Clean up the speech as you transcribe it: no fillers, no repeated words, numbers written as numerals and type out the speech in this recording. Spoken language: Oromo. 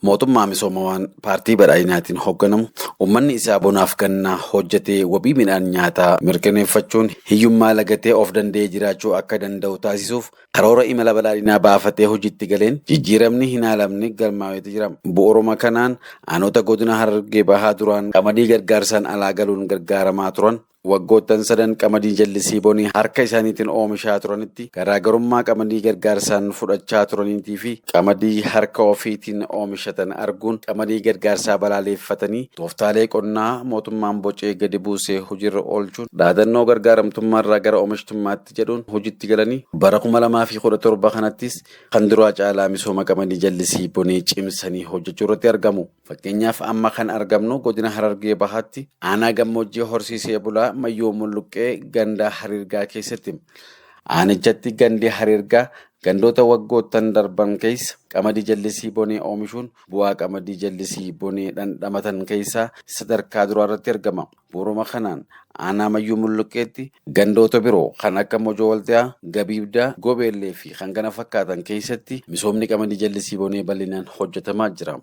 Mootummaa misoomawaan paartii badhaadhinaatiin hoogganamu uummanni isaa bonaaf gannaa hojjetee wabii midhaan nyaataa mirkaneeffachuun hiyyummaa lagatee of danda'ee jiraachuu akka danda'u taasisuuf karoora imala badhaadhinaa baafatee hojiitti galeen jijjiiramni hin haalamne galmaa'eetu jira. Bu'uuruma kanaan aanota godina Harargee Bahaa duraan qamadii gargaarsaan alaa galuun gargaaramaa turan waggoottan sadan qamadii jallisii bonii harka isaaniitiin oomishaa turanitti garaagarummaa qamadii gargaarsaan fudhachaa turaniitii fi qamadii harka ofiitiin oomishatan arguun qamadii gargaarsaa balaaleffatanii tooftaalee qonnaa mootummaan bocee gadi buusee hojiirra oolchuun dhaadannoo gargaaramtummaarraa gara oomishtummaatti jedhuun hojiitti galanii bara 2017 kanattis kan duraa caalaa misooma qamadii jallisii bonii cimsanii hojjechuu irratti argamu. Fakkeenyaaf amma kan argamnu godina Harargee Bahaatti aanaa gammoojjii horsiisee bulaa Mayyoo Mulluqqee ganda Hariirgaa keessatti. Aanichatti gandi Hariirgaa gandoota waggoottan darban keessa qamadii jallisii bonee oomishuun bu'aa qamadii jallisii bonee dhandhamatan keessaa sadarkaa duraa irratti argama. Bu'uuruma kanaan aanaa Mayyoo Mulluqqeetti gandoota biroo kan akka Mojoo Waltiyaa, Gabiibdaa, Gobeellee fi kan kana fakkaatan keessatti misoomni qamadii jallisii bonee bal'inaan hojjetamaa jira.